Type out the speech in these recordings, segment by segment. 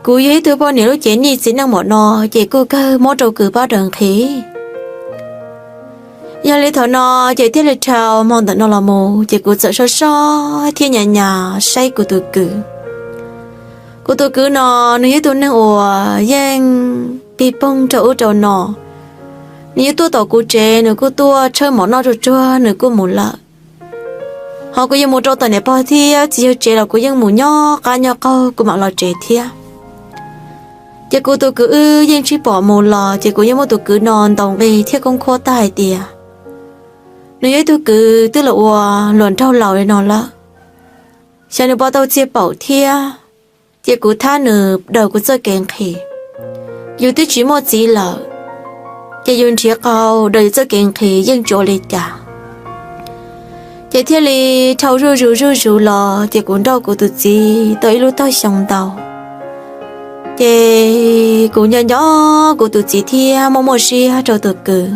Kuv yog ib tug poj niam lub cev nij txiv neej mom no, ces kuj kawg muab rau kws pab daws nqhis. Yog li thaum no ces thiaj li dhau hmo ntawm no los mus ces kuv txawm soj soj thiab nyas nyas saib kuv tus kwv. Kuv tus kwv no, nws yog ib tug neeg uas yeej pig poog rau ub rau no. Nws yuav tuaj tom kuv tsev nws kuj tuaj, tshawb mov noj tsuag tsuag nws kuj mus lawm. Ho kuv yuav mus rau tom niam pog thiab txiv yawg tsev los kuv yeej mus nyob qab nyob qaug kuv mam los tsev thiab. Ces kuv tus kwv wb yeej tsis pom mus los ces kuv yeej muab tus kwv no ntaus nqi thiab koob khuab tag hais tias nws yog ib tug kwv twb los ua hluas nraug laus li no lawm. Xyov nws puas tau txiag paum thiab, ces kuv thab nws daws kuv txoj kev nqhis. Yus twb tsis muaj txiv lawm, ces yus nrhiav qau daws yus txoj kev nqhis yeej tsis ua li cas. Ces thiaj li dhau zuj zus zuj zus los ces kuv nrauj kuv tus txiv tau ib lub tog xyoo ntau. Ces kuv nco nco kuv tus txiv thiab muaj muaj siab rau tus kwv.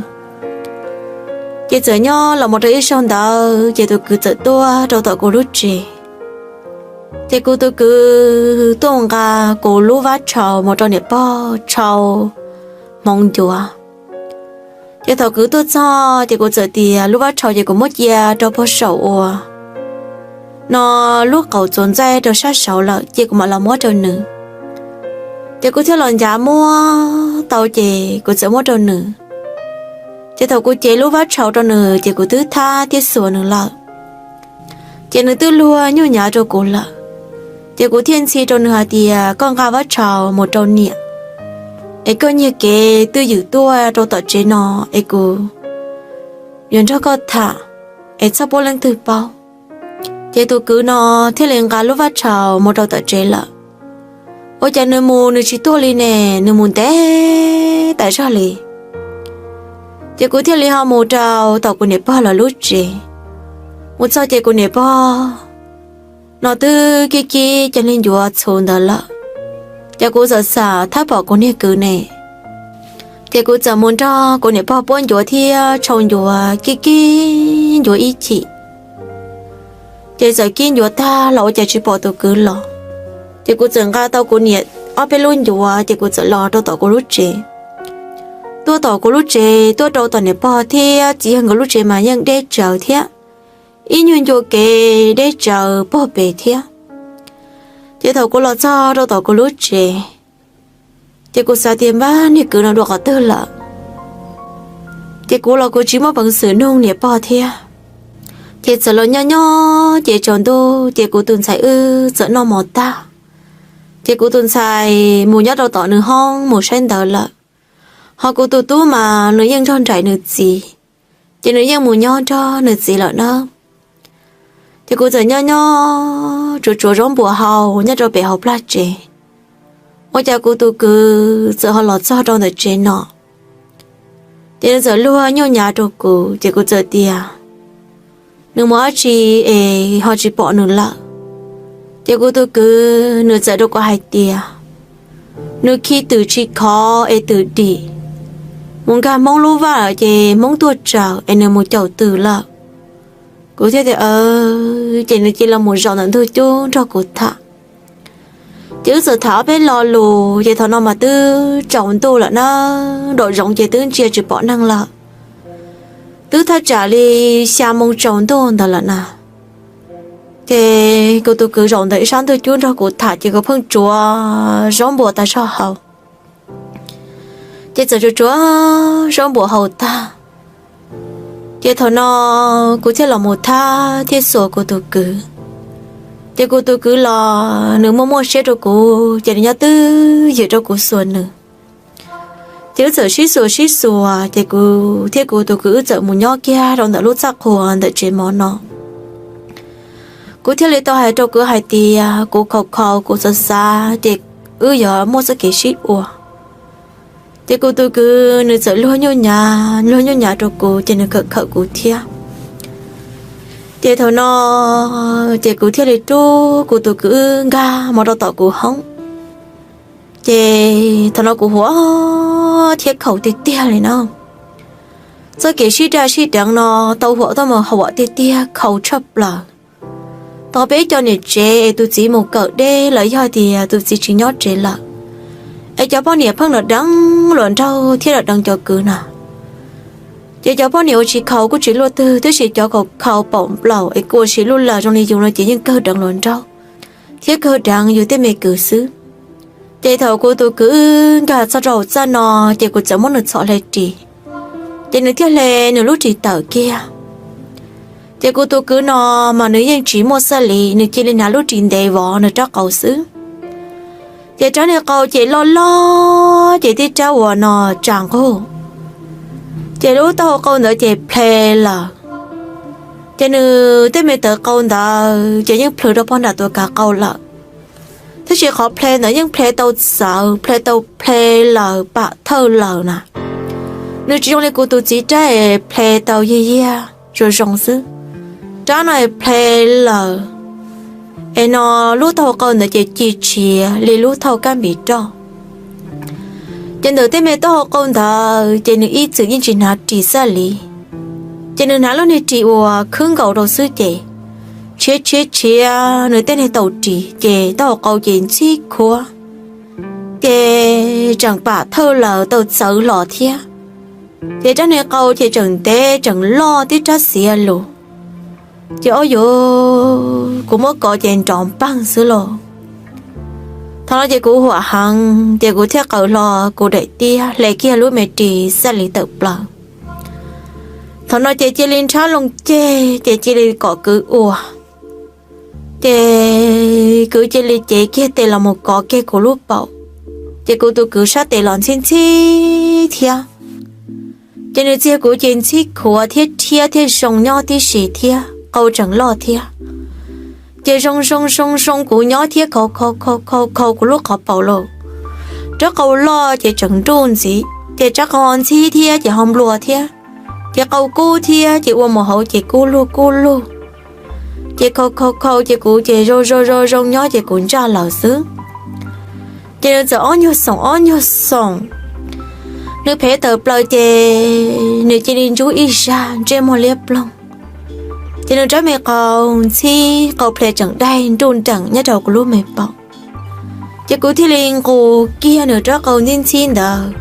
Ces txawm nyob los mus rau ib zaug ntawd ces tus kwv txawm tuaj rau tom kuv lub tsev. Ces kuv tus kwv tuaj mus nqa kuv lub vab tshau mus rau niam pog tshau hmoov ncuav. Ces thaum kwv tuaj txog ces kuv txawm tias lub vab tshau ces kuv muab cia rau pog saum uas no lub qaum txuas ntxaij rau sab saud lawm ces kuv mam los muab rau nws. Ces kuv thiaj los ncav muab tau ces kuv txawm muab rau nws. Ces thaum kuv cev lub vab tshau rau nws ces kuv twb thab thiab xuas nws lawm. Ces nws twb luag nyuj nyav rau kuv lawm. Ces kuv thiaj ntxhi rau nws hais tias koj nqa vab tshau mus rau niam, es koj nyiag kev twj ywm tuaj rau tom tsev no es kuv yuav nrog koj tham, es txhob pub leej twg paub. Ces tus kwv no thiaj li nqa lub vab tshau mus rau tom tsev lawm. Ua cas nws mus nws tsis tuaj li ne, nws mus ntev tas zog li. Ces kuv thiaj li ho mus rau tom kuv niam pog lawv lub tsev. Mus txog ces kuv niam pog no twb kib kib cov niag ncuav txhuv ntawd lawm. Ces kuv txawm xam thab pom kuv niag kwv ne, ces kuv txawm mus nrog kuv niam pog puab ncuav thiab tshau ncuav kib kib ncuav ib chim. Ces txawm kib ncuav tag los ua cas tsis pom tus kwv los. Ces kuv txawm nqa tau kuv niam ob peb lub ncuav ces kuv txawm los rau tom kuv lub tsev. Tuaj tom kuv lub tsev tuaj rau tom niam pog thiab txiv yawg nkawd lub tsev mas yeej deb tsawv thiab, ib nyuag ncua kev deb tsawv pog pem thiab. Ces thaum kuv los txog rau tom kuv lub tsev, ces kuv xav tias npab niag kwv no dua qhov twg lawm. Ces kuv los kuv tsis muaj peev xwm nug niam pog thiab. Ces txawm los nyob nyob ces tsaus ntuj ces kuv tus ntxhais wb txawm noj mov tag, ces kuv tus ntxhais mus nyob rau tom nws hoob mus saib ntawv lawm. Ho kuv tus tub mas nws yeej nrog nraim nws txiv, ces nws yeej mus nyob nrog nws txiv lawm na. Ces kuv txawm nyob nyob tsuav tsuav zaub npuas hau nyob rau pem hauv plag tsev. Ua cas kuv tus kwv txawm ho los txog rau ntawm tsev no, ces nws txawm luag nyuj nyav rau kuv ces kuv txawm tias nws mus dab tsi es ho tsis pom nws lawm. Ces kuv tus kwv nws txawm rau kuv hais tias nws khi twm tsis khov es twm dim, mus nkag Hmoob lub vaj lawm ces Hmoob tuaj tsaws es nws mus caum twm lawm. Kuv thiaj tias ces nws cia li los mus zaum ntawm ntug cub nrog kuv tham. Ces wb txawm tham ob peb lo lus ces thaum no mas twb tsaus ntuj lawm na, nraum zoov ces twb ntsia tsis pom neeg lawm. Twb thaj tsam li xya moo tsaus ntuj ntawd lawm na. Ces kuv tus kwv zaum ntawm ib sab ntug cub nrog kuv tham ces kuv pheej tsuav zaub npuas tas zog hau. Ces txawm tsuav tsuav zaub npuas hau tag, ces thaum no kuv thiaj los mus thab thiab xuas kuv tus kwv. Ces kuv tus kwv los nws muaj muaj siab rau kuv ces nws nyob twj ywm rau kuv xuas nws. Ces wb txawm sib xuas sib xuas ces kuv thiab kuv tus kwv wb txawm mus nyob kiag rau ntawm lub txaj qhua ntawm tsev mov no. Kuv thiaj li tau hais rau kuv hais tias kuv khaus khaus kuv xav xav ces wb yuav muaj txoj kev sib ua. Ces kuv tus kwv nws txawm luag nyuj nyav luag nyuj nyav rau kuv ces nws khawm khawm kuv thiab. Ces thaum no ces kuv thiaj li rub kuv tus kwv wb nkag mus rau tom kuv hoob. Ces thaum no kuv huam thiab khaus tiag tiag li na. Txoj kev sib daj sib deev no tau huam tuaj mus huam tiag tiag khaus tshaj plaws. Tau peb cov niam tsev es tus txiv mus kawm deb los yog tias tus txiv tsis nyob tsev lawm, Es cov poj niam pheej los deev hluas nraug thiab los deev cov kwv na. Ces cov poj niam uas tsis khaus kuj tsis luaj twg, tab sis cov khaus khaus paum nplaum es kua si luj lag zoo li yus no ces yeej kawg deev hluas nraug thiab kawg deev yus tej me kwv xwb. Ces thaum kuv tus kwv nkag txog rau hauv txaj no, ces kuv txawm muab nws txhom hle ris, ces nws thiaj hle nws lub ris tawm kiag. Ces kuv tus kwv no mas nws yeej tsis muaj xab li, nws cia li hnav lub ris ntev vov nws rab qau xwb. Ces rab niag qau ces loj loj ces tib rab uas no tsa nqug, ces lub taub hau qau ntawd ces ple lawm. Ces nws tej me tawv qau ntawd ces yeej plhws rau pog nram tus kav qau lawm. Tab sis qhov ple ntawd yeej ple tau txawv, ple tau ple lawm pam thawj lawm na. Nws tsis zoo li kuv tus txiv rab es ple tau yig yig zoo zoo xwb. Rab no es ple lawm, es no lub taub hau qau ntawd ces ci tshiav li lub thauj kab npis roj. Ces ntawm tej me taub hau qau ntawd ces nws ib txwm yeej tsis hnav ris xab li, ces nws hnav lub niag ris uas khwb nkaus rau xwb ces tshiav tshiav tshiav nws tej niag taus ris ces taub hau qau ces ntxhib khuav, ces tseem pam thawj lawm tau txawv hlo thiab. Ces rab niag qau ces tseem ntev tseem loj tib rab xiav lus. Ces ob yuav kuv muab kov ces nrov npaug xwb lauj. Thaum no ces kuv huam heev ces kuv thiaj qaws hlo kuv daim tiab hle kiag lub me ris xab li tawm plaws. Thaum no ces cia li nrhab loo ceg ces cia li kom kwv ua. Ces kwv cia li cev kiag tes los mus kov kiag kuv lub paum, ces kuv tus kwv sab tes los ntxhib ntxhib thiab. Ces nws txiag kuv ces ntxhib khuav thiab rhiab thiab zoo nyob tib si thiab qau tseem loj thiab. Ces zoo zoo zoo zoo kuv nyob thiab khaus khaus khaus khaus kuv lub qhov paum lauj. Rab qau loj ces tseem nruj ntxiv, ces rab qau ntxhib thiab ces ho nplua thiab. Ces qau kub thiab ces ua mus hauv ces kub lug kub lug. Ces khaus khaus khaus ces kuv ces zoo zoo zoo zoo nyob ces kuv ntsaj lawm xwb. Ces nws txawm ob nyuag xoom ob nyuag xoom, nws phem tawm plaws ces nws cia li ntsub ib zag ntsej muag liab ploog. Ces nws rab me qau ntxhib qau ple tseem daig nruj nreem nyob rau kuv lub me paum. Ces kuv thiaj li nqus kiag nws rab qau ntxhib ntxhib ntawd,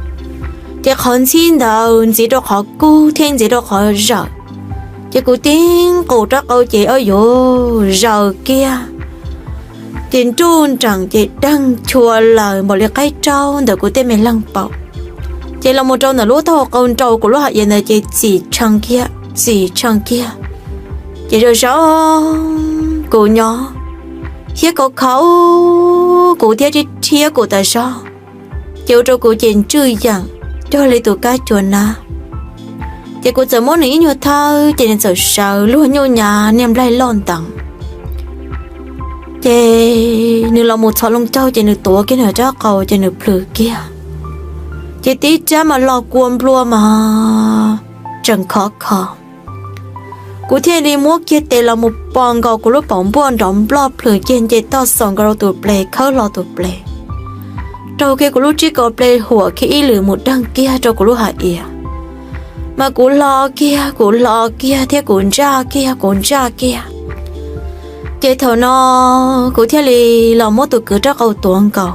ces qhov ntxhib ntawd ntxiv rau qhov kub thiab ntxiv rau qhov zawm. Ces kuv tib nqus rab qau ces ob yuav zaws kiag, ces nruj nreem ces deeg chua lawm npaum li qaib raub ntawm kuv tej me leeg paum. Ces los mus rau ntawm lub taub hau qau nrau kuv lub hauv iav ntawd ces txim tshee kiag txim tshee kiag. Ces zoo zoo kuv nyob thiab khaus khaus kuv thiab rhiab rhiab kuv tas zog, ces ua rau kuv ces ntswj yeem cuag li tus kab cua nab. Ces kuv txawm muab nws ib nyuag thawb ces nws txawm sawv luag nyuj nyav niag nplaig loj nteev. Ces nws los mus txhos loo caug ces nws tuav kiag nws rab qau ces nws plhws kiag, ces tib rab mas los kua nplua mas tseem khov kho. Kuv thiaj li muab kiag tes los mus pos nkaus kuv lub paum npuaj nrov nploj plhws kiag nce toj xaus nkaus rau tus ples khawb hlo tus ples, raug kiag kuv lub tsib kaus ples huam kiag ib lwm mus deeg kiag rau kuv lub hauv iav. Mas kuv hlo kiag kuv hlo kiag thiab kuv ntsaj kiag kuv ntsaj kiag. Ces thaum no kuv thiaj li los muab tus kwv rab qau tuav nkaus,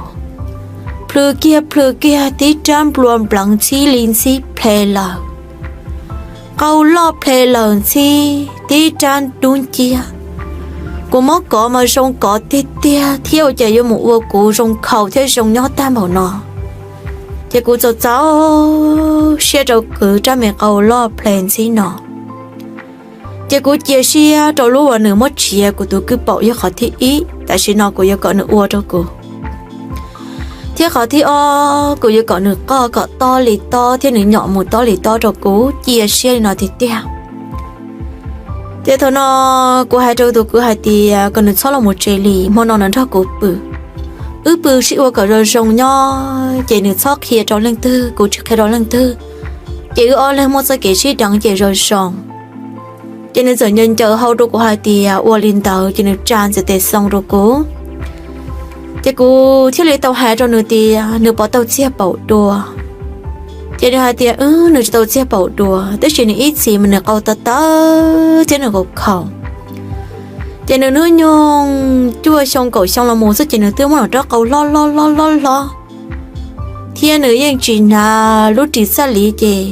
plhws kiag plhws kiag tib rab nplua npleev ntxhib li ntxhib ple lawm. Qau loj ple lawm ntxhib tib rab dub nciab. Kuv muab kov mas zoo kov tiag tiag thiab ua cas yuav mus ua kuv zoo khaus thiab zoo nyob tag npaum no. Ces kuv txaus txaus siab rau kwv rab me qau loj ple ntxhib no. Ces kuv cia siab rau lub uas nws muab txiav kuv tus kwj paum yog qhov thib ib, tam sim no kuv yuav kom nws ua rau kuv. Thiab qhov thib ob kuv yuav kom nws qoj kom tob li tob thiab nws nyom mus tob li tob rau kuv, cia siab li no tiag tiag. Ces thaum no kuv hais rau tus kwv hais tias kom nws txhob los mus tsev li, hmo no nws nrog kuv pw. Wb pw sib ua kom zoo zoo nyob, ces nws txhob qhia rau leej twg, kuv tsis qhia rau leej twg. Ces wb ob leeg muaj txoj kev sib deev ces zoo zoo. Ces nws txawm ncaws ncaws hau rau kuv hais tias ua li ntawd, ces nws tsa ntxiv tes xoo rau kuv. Ces kuv thiaj li tau hais rau nws tias nws puas tau txiag paum dua. Ces nws hais tias wb nws tsis tau txiag paum dua, tab sis nws ib txhis mas nws qau tawv tawv thiab nws qau khaus. Ces nws hnub nyoog cuaj xyoo kaum xyoo los mus xwb ces nws twb muab nws rab qau hlob hlob hlob hlob hlob thiab nws yeej tsis hnav lub ris txhaj li ces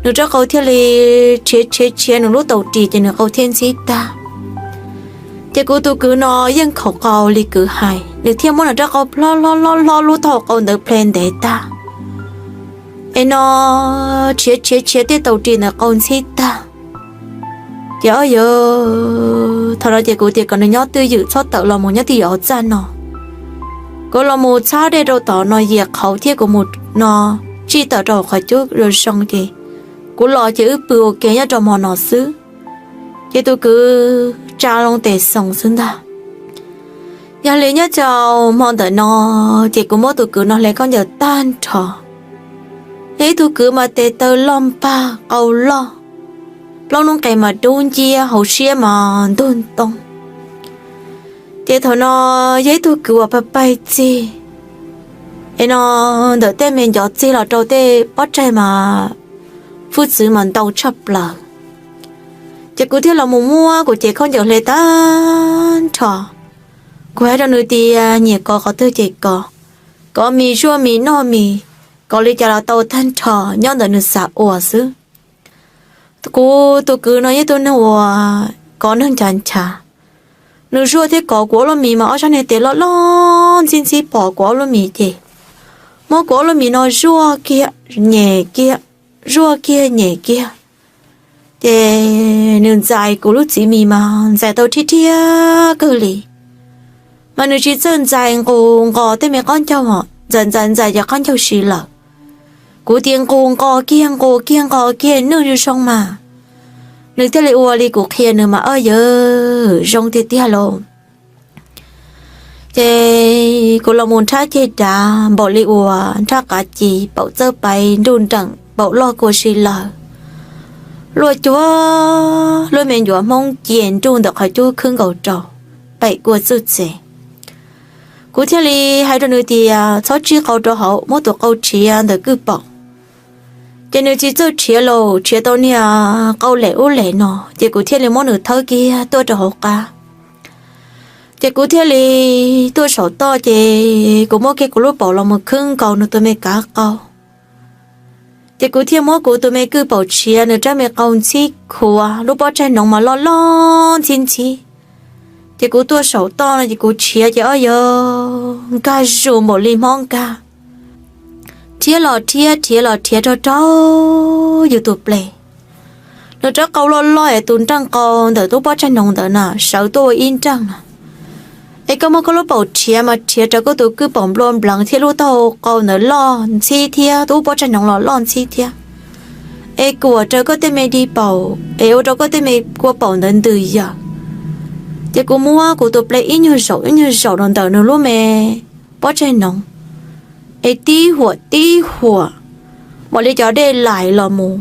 nws rab qau thiaj li rhiav rhiav rhiav nws lub taus ris ces nws qau thiaj ntxhib tag. Ces kuv tus kwv no yeej khaum qau li kwv hais, nws thiaj muab nws rab qau plhob hlob hlob hlob lub taub hau qau ntawd ple ntev tag. Es no rhiav rhiav rhiav tej taus ris ntawd qau ntxhib tag. Ces ob yawg thaum no ces kuv tias kom nws nyob twj ywm txhob tawm los mus nyob twj ywm hauv txaj no. Kuv los mus txhab dej rau tom no yias qhauv thiab kuv mus no tsij tawm rau qhov cub zoo zoo ces kuv los ces wb pw ua ke nyob rau hmo no xwb. Ces tus kwv tsa loo tes xoos xwb ntag. Yog li nyob rau hmo ntawm no ces kuv muab tus kwv no hle khaub ncaws tag nrho. Yog ib tug kwv mas tes taw loj npag qau loj, plaub noob qes mas dub nciab hauv siab mas ntug ntoo. Ces thaum no yog ib tug kwv uas pab paig txig, es no ntawm tej me ncov txig los rau tej pob tsaig mas hwj txwv mas ntau tshaj plaws. Ces kuv thiaj los mus muab kuv cev khaub ncaws hle tag nrho. Kuv hais rau nws tias nyiam kov qhov twg ces kov, kov mis zuaj mis noj mis, kov li cas los tau tag nrho, nyob ntawm nws xav ua xwb. Kuv tus kwv no yog tus neeg uas kov neeg nchav nchav, nws zuaj thiab kov kuv ob lub mis mas ob sab niag tes loj loj ntxhib ntxhib pom kuv ob lub mis ces muab kuv ob lub mis no zuaj kiag nyem kiag, zuaj kiag nyem kiag. Ces nws ntxais kuv lub txiv mis mas ntxais tau thiab thiab kawg li. Mas nws tsis txawj ntxais nqus nqos tej me qaub ncaug, ntxais ntxais ntxais cov qaub ncaug si lawm. Kuv tias nqus nqos kiag nqus kiag nqos kiag nws zoo zoo mas nws thiaj li ua li kuv qhia nws mas ob yawg zoo tiag tiag lauj. Ces kuv los mus nrhab ceg dav npaum li uas nrhab qav ci paum txawb paiv nruj nreem paum loj kua si lawm, luaj cuag lub me ncuav Hmoob cia nruj ntawm qhov cub khwb nkaus rau pem kua txwj txev. Kuv thiaj li hais rau nws tias txhob tsij qau rau hauv, muab tus qau rhiav ntawm kwj paum. Ces nws tsis txawj rhiav los rhiav tau niag qau lem ub lem no, ces kuv thiaj li muab nws thawb kiag tuaj rau hauv qab. Ces kuv thiaj li tuaj saum toj ces kuv muab kiag kuv lub paum los mus khwb nkaus nws tus me kav qau. Ces kuv thiaj muab kuv tus me kwj paum rhiav nws rab me qau ntxhib khuav, lub pob tsaig noov mas loj loj ntxhib ntxhib. Ces kuv tuaj saum toj no ces kuv rhiav ces ob yawg nkag zus npaum li hmob nkag, rhiav los rhiav rhiav los rhiav rau rau yus tus ples. Nws rab qau loj loj es tus nreej qau ntawm lub pob tsaig noov ntawd na sawv tuaj ua ib nreej na. Es koj muab koj lub paum rhiav mas rhiav rau koj tus kwj paum nplua npleev thiab lub taub hau qau ntawd loj ntxhib thiab, tus pob tsaig noov los loj ntxhib thiab. Es kuam rau koj tej me di paum es ua rau koj tej me kua paum ntawd ntws yawm. Ces kuv muab kuv tus ples ib nyuag zaum ib nyuag zaum rau ntawm nws lub me pob tsaig noov, es tib huam tib huam, mam li cov dej lais los mus,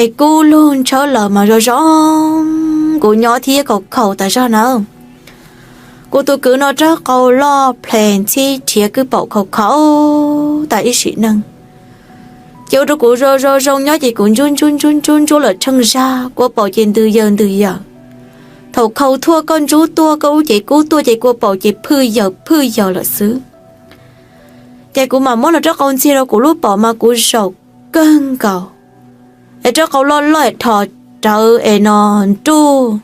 es kub lug ntshawb lawm mas zoo zoo, kuv nyob thiab khaus khaus tas zog na. Kuv tus kwv no rab qau loj ples ntxhib rhiav kwj paum khaus khaus tas ib sim neej. Ces ua rau kuv zoo zoo zoo nyob ces kuv ntsub ntsub ntsub ntsub ntsub lawm tsheej zag, kua paum ces ntws yawm ntws yawm. Thaum khaus thuaj koj ntsub tuaj koj ub ces kub tuaj ces kua paum ces phwj yawm phwj yawm lawm xwb. Ces kuv mam muab nws rab qau ntxig rau kuv lub paum mas kuv zaum kawg nkaus, es rab qau loj loj es dhos rawv es no nruj,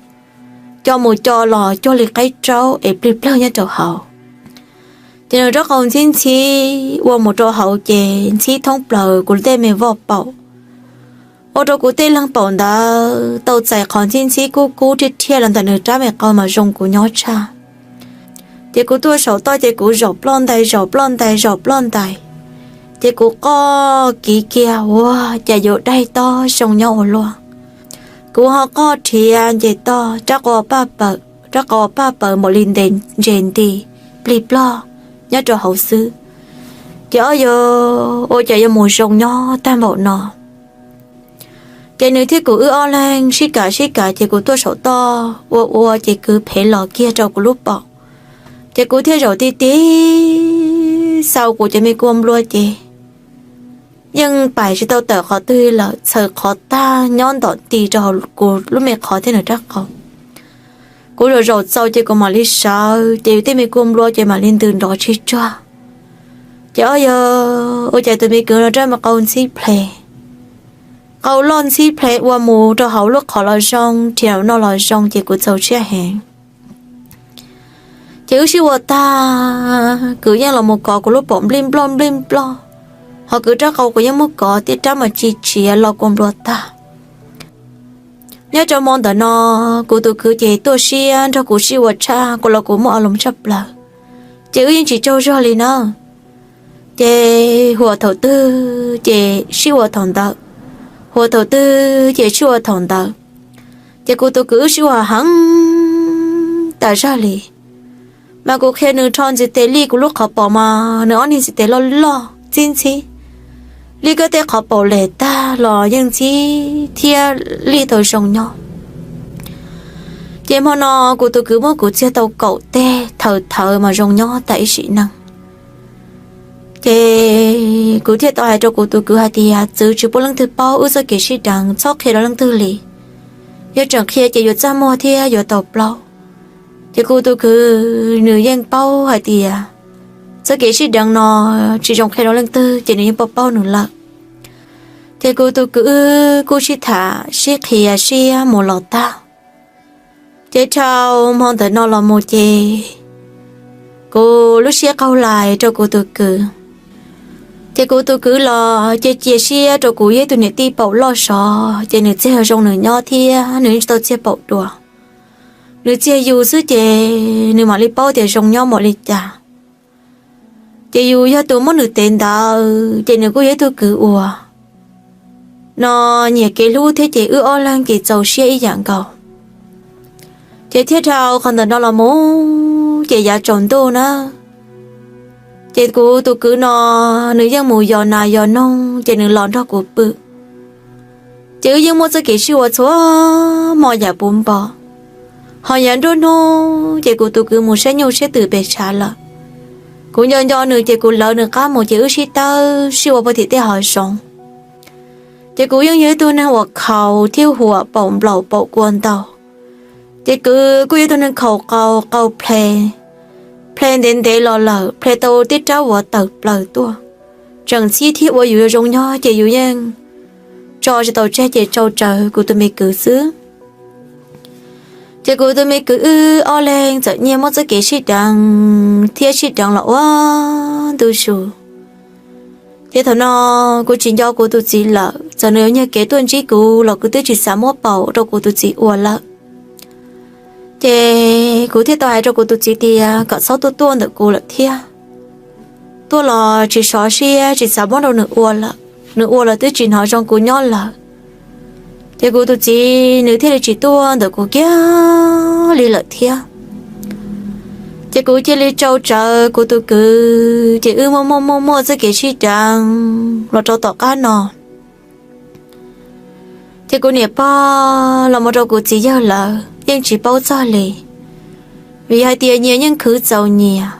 co mus co los cuag li qaib tsaub es plig plawg nyob rau hauv. Ces nws rab qau ntxhib ntxhib ua mus rau hauv ces ntxhib thoob plaws kuv tej me voj paum, ua rau kuv tej leeg paum ntawd tau txais qhov ntxhib ntxhib kub kub thiab thiab los ntawm nws rab me qau mas zoo kuv nyob tshaj. Ces kuv tuaj saum toj ces kuv zaum ploj ntais zaum ploj ntais zaum ploj ntais, ces kuv qoj kiv kiag ua cas yuav daig tob zoo nyob ua luaj. Kuv ho qoj rhiav nce toj rab qau paj pawm, rab qau paj pawm npaum li ntses nti plig plog nyob rau hauv xwb. Ces ob yawg ua cas yuav mus zoo nyob tag npaum no. Ces nws thiab kuv wb ob leeg sib kam sib kam ces kuv tuaj saum toj ua ua ces kwv phev los kiag rau kuv lub paum. Ces kuv thiaj zaum ti ti xau kuv cov me kua nplua ces yeej pais tsis tau tawm qhov twg lawm, txhaws qhov tag nyob ntom nti rau hauv kuv lub me qhov thiab nws rab qau. Kuv zaum zaum txaus ces kuv mam li sawv ces yus tej me kua nplua ces mam li ntws nrov tsis tsuag. Ces ob yog ua cas tus me kwv no rab me qau ntxhib plhe, qau loj ntxhib plhe ua mus rau hauv lub qhov los zoo, rhiav no los zoo ces kuv txaus siab heev. Ces wb sib ua tag, kwv yeej los mus kov kuv lub paum nplij nploj nplij nploj, ho kwv rab qau kuv yeej muab kov, tej rab mas tsis tshiav los kua nplua tag. Nyob rau hmo ntawm no, kuv tus kwv ces tuaj siab nrog kuv sib ua tshaj, kuv los kuv muaj a loos tshaj plaws, ces wb yeej tsis tsaug zog li na. Ces huam thaum twg ces sib ua thaum ntawd, huam thaum twg ces sib ua thaum ntawd. Ces kuv tus kwv wb sib ua heev tas zog li. Mas kuv qhia nws rho ntxiv tes lij kuv lub qhov paum mas nws ob niag ntxiv tes loj loj ntxhib ntxhib, lij koj tej qhov paum lem tag los yeej ntxhib thiab lij tau zoo nyob. Ces hmo no kuv tus kwv muab kuv txiag tau kaum teg, thawv thawv mas zoo nyob tas ib sim neej. Ces kuv thiaj tau hais rau kuv tus kwv hais tias, txwv tsis pub leej twg paub wb txoj kev sib deev, txhob qhia rau leej twg li. Yog tseem qhia ces yuav txaj muag thiab yuav tau plaub. Ces kuv tus kwv nws yeej paub hais tias txoj kev sib deev no tsis zoo qhia rau leej twg, ces nws yeej paub paub nws lawm. Ces kuv tus kwv wb kuj sib tham sib qhia siab mus los tag. Ces dhau hmo ntawm no los mus ces kuv lub siab qaug lais rau kuv tus kwv. Ces kuv tus kwv los ces cia siab rau kuv yog ib tug niam tij paum loj sov, ces nws txiag zoo nws nyob thiab nws yeej tsis tau txiag paum dua. Nws txiag yus xwb ces nws mam li paub tias zoo nyob npaum li cas. Ces yus yog tus muab nws tev ntawd ces nws kuj yog ib tug kwv uas no nyiam kev hlub thiab ces wb ob leeg ces txaus siab ib yam nkaus. Ces thiaj dhau qhov ntawm no los mus ces yav tsaus ntuj na, ces kuv tus kwv no nws yeej mus yos nas yos noog ces nws los nrog kuv pw. Ces wb yeej muaj txoj kev sib ua txhua hmo yam puv npo. Ho yav nruab hnub ces kuv tus kwv mus saib nyuj saib twm pem tshav lawm. Kuv nco nco nws ces kuv lawv nws qab mus ces wb sib tawb sib ua puag tim tej hav zoov. Ces kuv yeej yog ib tug neeg uas khaus thiab huam paum nplaum paum kua ntau. Ces kuv kuj yog ib tug neeg khaus qau, qau ple, ple ntev ntev los lawm, ple tau tib rab vuas tawm plaws tuaj. Tseem ntxhib thiab ua yus zoo nyob ces yus yeej tso tsis tau tseg ces tsau tsawv kuv tus me kwv xwb. Ces kuv tus me kwv wb ob leeg txawm nyiag muab txoj kev sib deev thiab sib deev los ua ntu zus. Ces thaum no kuv tsis nco kuv tus txiv lawm, txawm nws yuav nyiag kev tuaj ntsib kuv los kuv twb tsis xav muab paum rau kuv tus txiv ua lawm. Ces kuv thiaj tau hais rau kuv tus txiv tias kom txhob tuaj tuaj ntawm kuv lawm thiab. Tuaj los tsis sov siab, tsis xav muab rau nws ua lawm, nws ua los twb tsis hnov zoo kuv nyob lawm. Ces kuv tus txiv nws thiaj li tsis tuaj ntawm kuv kiag li lawm thiab. Ces kuv cia li tsau tsawv kuv tus kwv, ces wb muaj muaj muaj muaj txoj kev sib deev los rau tom qab no. Ces kuv niam pog los mus rau kuv txiv yawg lawv yeej tsis paub txog li, vim yog hais tias nyias yeej khwv txaus nyias,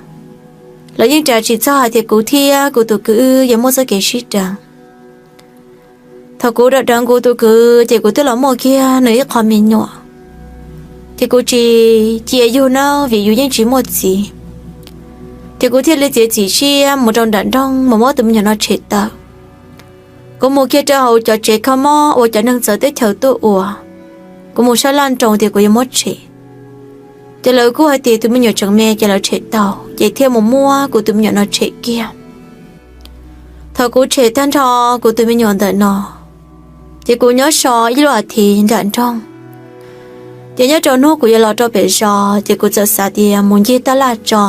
lawv yeej ras tsis txog hais tias kuv thiab kuv tus kwv wb yuav muaj txoj kev sib deev. Thaum kuv deev kuv tus kwv ces kuv twb los muaj kiag nws ib qho me nyuam, ces kuv tsis cia yug na, vim yus yeej tsis muaj txiv. Ces kuv thiaj li txiav txim siab mus rau nram nroog mus muab tus me nyuam no tshem tawm. Kuv mus kiag rau hauv cov tsev kho mob uas cov neeg txawv teb chaws tuaj ua, kuv mus sab laj nroos tias kuv yuav muab tshem. Ces lawv kuj hais tias tus me nyuam tseem me ces lawv tshem tau, ces thiaj mus muab kuv tus me nyuam no tshem kiag. Thaum kuv tshem tag nrho kuv tus me nyuam ntawm no, ces kuv nyob so ib lub as thiv nram nroog. Ces nyob rau hnub kuv yuav los rau pem zos ces kuv txawm xav tias mus ncig taj laj tso,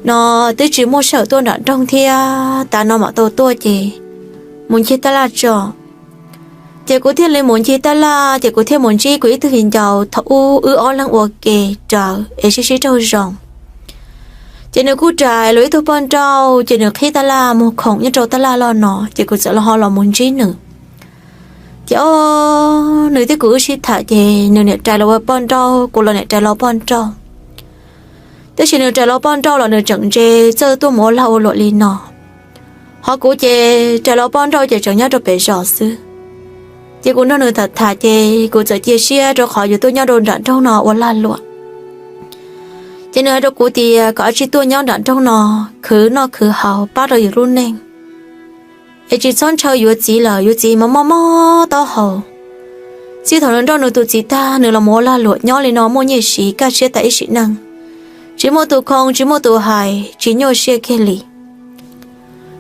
no twb tsis muaj sij hawm tuaj nram nroog thiab, tav no mam tau tuaj ces mus ncig taj laj tso. Ces kuv thiaj li mus ncig taj laj, ces kuv thiaj mus ntsib kuv ib tug viv ncaus thaum ub wb ob leeg ua ke rawv es sib sib raug zoo. Ces nws kuj rais luag ib tug poj nrauj, ces nws qhib taj laj mus khoom nyob rau taj laj loj no, ces kuv txawm los ho los mus ntsib nws. Ces o, nws thiab kuv wb sib tham ces nws niam rais los ua poj nrauj, kuv los niam rais los poj nrauj. Tab sis nws rais los poj nrauj los nws tseem ntse txawj tuaj mus ua lag ua luam li no, ho kuv ces rais los poj nrauj ces tseem nyob rau pem zos xwb. Ces kuv nrog nws tham tham ces kuv txawm cia siab rau qhov yuav tuaj nyob rau nram nroog no ua lag luam. Ces nws hais rau kuv tias kom ua tsis tuaj nyob nram nroog no khwv noj khwv haus pab rau yus lub neej, es tsis txhob ntshaw yuav txiv lawm, yuav txiv mas mob mob taub hau. Txij thaum nws nrauj nws tus txiv tag, nws los mus ua lag luam nyob li no muaj nyiaj siv kaj siab tas ib sim neej, tsis muaj tus khoo tsis muaj tus hais, tsis nyuaj siab kiag li.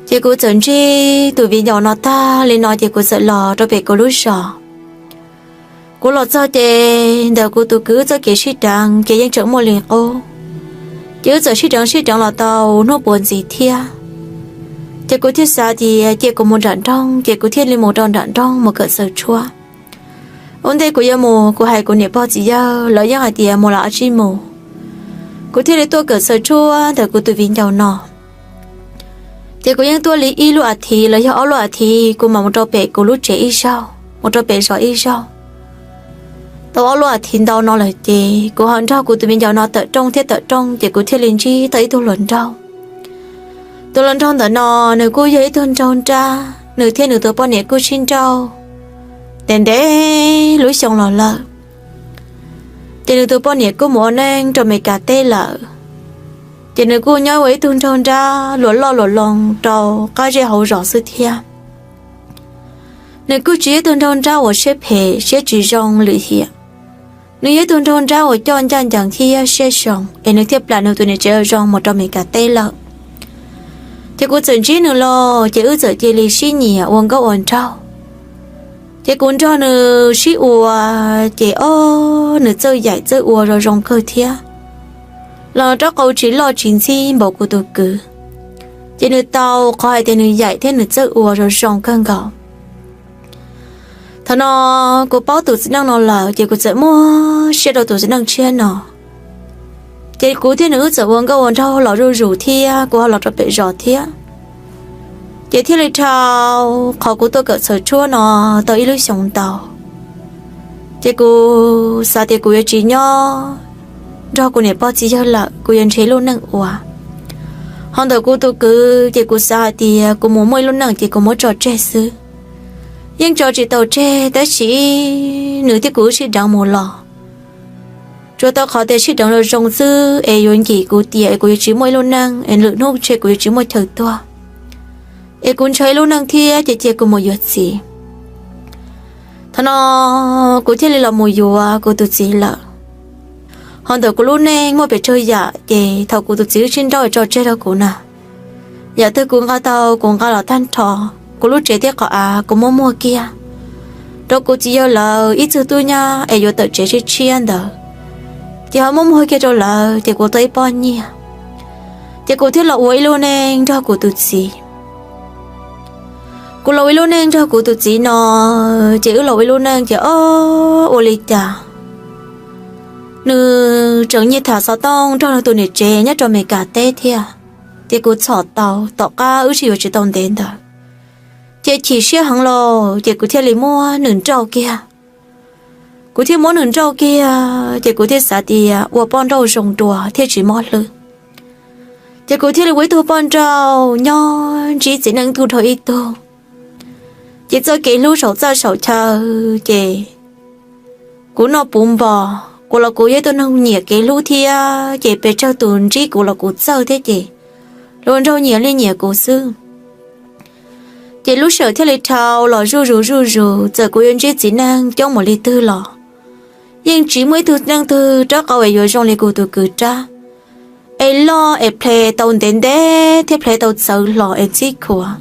Ces kuv txawm ntsib tus viv ncaus no tag li no ces kuv txawm los rau pem kuv lub zos. Kuv los txog ces ntawm kuv tus kwv txoj kev sib deev ces yeej tseem muaj li qub. Ces wb txawm sib deev sib deev los tau hnub puav ntxiv thiab. Ces kuv thiaj xav tias cia kuv mus nram nroog, ces kuv thiaj li mus rau nram nroog mus kawm xaws tshuab. Ua ntej kuv yuav mus, kuv hais kuv niam pog txiv yawg, lawv yeej hais tias mus los ua tsis mus. Kuv thiaj li tuaj kawm xaws tshuab ntawm kuv tus viv ncaus no. Ces kuv yeej tuaj li ib lub as thiv los yog ob lub as thiv, kuv mam mus rau pem kuv lub tsev ib zaug, mus rau pem zos ib zaug. Tau ob lub as thiv ntau no lawm ces kuv ho nrog kuv tus viv ncaus no tawm rooj thiab tawm rooj, ces kuv thiaj li ntsib tau ib tug hluas nraug. Tus hluas nraug ntawm no, nws kuj yog ib tug nraug nrab, nws thiab nws tus poj niam kuj sib nrauj ntev ntev lub xyoo los lawm. Ces nws tus poj niam kuj mus ua neej rau Amelikas teb lawm. Ces nws kuj nyob ua ib tug nraug nrab luas loj luas loo rau qab zej hauv zos xwb thiab. Nws kuj tsis yog ib tug nraug nrab uas siab phem siab tsis zoo lwm hiam. Nws yog ib tug nraug nrab uas coj ncaj ncees thiab siab zoo, es nws thiaj plam nws tus niam tsev zoo mus rau Amelikas teb lawm. Ces kuv txawm ntsib nws los ces wb txawm cia li sib nyiam ua nkauj ua nraug. Ces kuv nrog nws sib ua, ces ob nws txawj yaim txawj ua zoo zoo kawg thiab. Los rab qau tsis loj tsis ntxhib npaum kuv tus kwv, ces nws tau qhov hais tias nws yaim thiab nws txawj ua zoo zoo kawg nkaus. Thaum no kuv paub tus txiv neej no lawm ces kuv txawm muab siab rau tus txiv neej tshiab no. Ces kuv thiab nws wb txawm ua nkauj ua nraug los zuj zus thiab kuv ho los rau pem zos thiab. Ces thiaj li dhau qhov kuv tuaj kawm txhaws tshuab no tau ib lub xyoos ntau. Ces kuv xav tias kuv yuav tsis nyob nrog kuv niam pog txiv yawg lawm, kuv yuav nrhiav ib lub neej ua. Ho ntawm kuv tus kwv ces kuv xav hais tias kuv mus muaj ib lub neej ces kuv muab tso tseg xwb. Yeej tso tsis tau tseg tab sis nws thiab kuv wb sib deev mus los, tsuas tau qhov tias sib deev zoo zoo xwb es yuav nkim kuv tiam es kuv yuav tsis muaj ib lub neej es lwm hnub ntshe kuv yuav tsis muaj chaw tuag, es kuv ntshaw ib lub neej thiab ces cia kuv mus yuav txiv. Thaum no kuv thiaj li los mus yuav kuv tus txiv lawm. Ho ntawm kuv lub neej muaj pes tsawg yam ces thaum kuv tus txiv wb sib nrauj tso tseg rau kuv na, yam twg kuv nqa tau kuv nqa los tag nrho. Kuv lub tsev thiab qhov av kuv muab muag kiag rau kuv txiv yawg lawv ib txwg tub nyab es yuav tawm tsev tshiab tshiab ntawd, ces ho muab muag kiag rau lawv ces kuv tau ib pob nyiaj. Ces kuv thiaj los ua ib lub neej nrog kuv tus txiv. Kuv los ua ib lub neej nrog kuv tus txiv no, ces wb los ua ib lub neej ces o, ua li cas nws tseem nyiag tham xov tooj nrog nws tus niam tsev nyob rau Amelikas teb thiab. Ces kuv txhom tau tom qab wb sib yuav tsis tau ntev ntawd, ces chim siab heev los ces kuv thiaj li muab nws nrauj kiag. Kuv thiaj muab nws nrauj kiag ces kuv thiaj xav tias ua poj nrauj zoo dua thiaj tsis mob hlwb. Ces kuv thiaj li ua ib tug poj nrauj nyob ntsib txiv neej ib tug dhau ib tug. Ces txoj kev hlub saum txaj saum chaw ces kuv noj puv npo. Kuv los kuv yog ib tug neeg nyiam kev hlub thiab ces pes tsawg tus ntsib kuv los kuv txawj thiab ces luag nraug nyiam li nyiam kuv xwb. Ces lub sij hawm thiaj li dhau los zuj zus zuj zus, txawm kuv yuav ntsib txiv neej coob mus li twg los yeej tsis muaj ib tug neej twg rab qau es yuav zoo li kuv tus kwv rab, es loj es ple tau ntev ntev thiab ple tau txawv hlo es ntxhib khuav.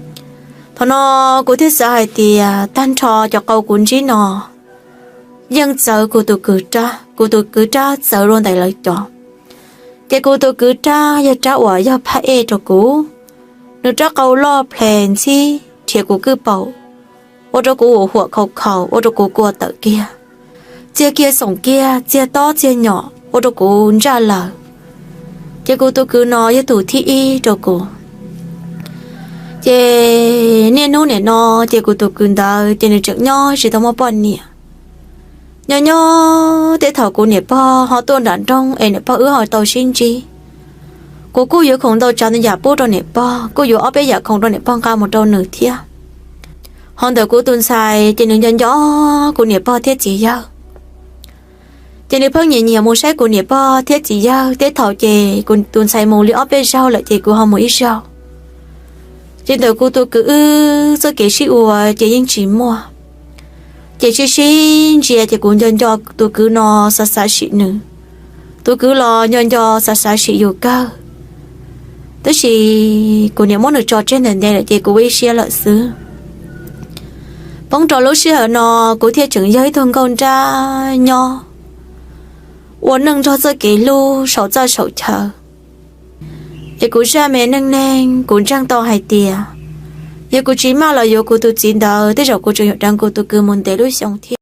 Thaum no kuv thiaj xav hais tias tag nrho cov qau kuv ntsib no yeej txawv kuv tus kwv rab, kuv tus kwv rab txawv dua ntawm lawv cov. Ces kuv tus kwv rab yog rab uas yog phab ej rau kuv, nws rab qau loj ple ntxhib nrhiav kuv kwj paum, ua rau kuv huam khaus khaus, ua rau kuv kua tawm kiag, txiag kiag xoom kiag, txiag tob txiag nyom ua rau kuv ntsaj lawm. Ces kuv tus kwv no yog tus thib ib rau kuv. Ces niaj hnub nim no ces kuv tus kwv ntawd ces nws tseem nyob tsis tau muaj poj niam. Nyob nyob tej thaum kuv niam pog ho tuaj nram nroog es niam pog wb ho tau sib ntsib. Kuv kuj yuav khoom ntau tsav ntau yam pub rau niam pog, kuj yuav ob peb yam khoom rau niam pog nqa mus rau nws thiab. Ho ntawm kuv tus ntxhais ces nws nco nco kuv niam pog thiab txiv yawg. Ces nws pheej nyiam nyiam mus saib kuv niam pog thiab txiv yawg, tej thaum ces kuv tus ntxhais mus li ob peb zaug lawm ces kuv ho mus ib zaug. Ces ntawm kuv tus kwv wb txoj kev sib ua ces yeej tsis muaj. Ces sib sib ntsia ces kuv nco nco tus kwv no, xav xav sim nws. Tus kwv los nco nco xav xav sim yus kawg. Tab sis kuv niam muab nws tso tseg ntawm ntev lawm ces kuv ua ib siab lawm xwb. Poob rau lub sij hawm no, kuv thiaj tseem yog ib tug nkauj nrab nyob, ua neej nrog txoj kev hlub saum txaj saum chaw. Ces kuv zaj me neej neeg kuv ntseeg tau hais tias, yog kuv tsis maj los yuav kuv tus txiv ntawd, tej zaum kuv tseem yuav deev kuv tus kwv mus ntev lub xyoo thiab.